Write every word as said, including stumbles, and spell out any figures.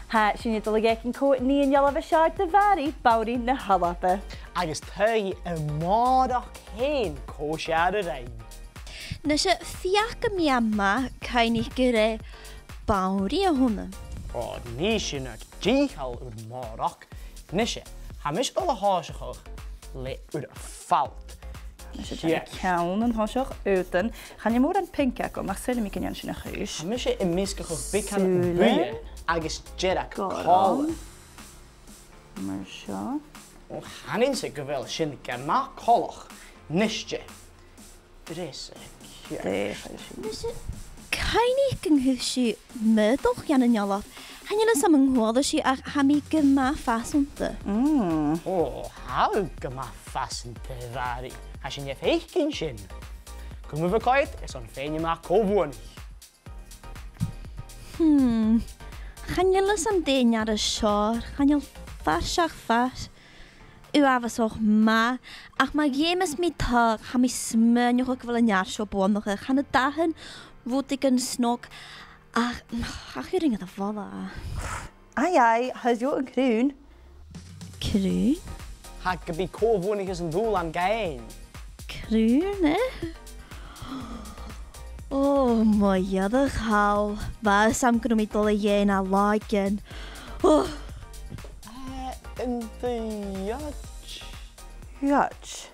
Tha sinn a' dol a dh'fhaicinn cò nì an dealbh as fheàrr do Mhàiri, Banrigh na h-Alba. Agus tha i a-màireach fhèin cò as fheàrr a rinn. Nise, feuch gum bi e math cuimhneachadh gur e banrigh a th' ann. Ò, nì sin a' dìcheall ur màireach. Nise, tha mise a' dol a thòiseachadh le ur falt. Nise, tha ceann an toiseach, aodann. Chan eil mòran pinc agam, ach saoilidh mi gun dèan sin a' chùis. Tha mise a' measgachadh beagan buidhe agus dearg còmhla. Mar seo. Ò, chanainn-sa gu bheil sin gu math coltach. Nise. Dè tha seo? Dè tha seo? Nise, cuimhnich gun cuir sibh m' aodach dhan an dealbh. Chan eil fhios agam an cuala sibh ach tha mi gu math fasanta. Mm. Ò, tha thu gu math fasanta, a Mhàiri. Tha sinn a' faicinn sin. Cumaibh a' coimhead, 's ann fhèin a-mach cò bhuannaich. Hmm. Chan eil fhios agam dè an fhear as fheàrr, chan eil far seach far. Uabhasach math, ach ma dh'fheumas mi tadhal, tha mi a' smaoineachadh gu bheil an fhear seo buannachadh, tha na dathan rudeigin snog, ach, ach chuir e a' bhalla. Aidh, aidh, tha seo an crùn. Crùn? Tha e gu bhith cò bhuannaich san dùbhlan againn. Crùn, eh? Ò, mo dhea-thall. Bha fhios agam gun robh mi a' dol a dhèanamh làithean. Ò. Eh, an do dh'fhaodte? Dh'fhaodte.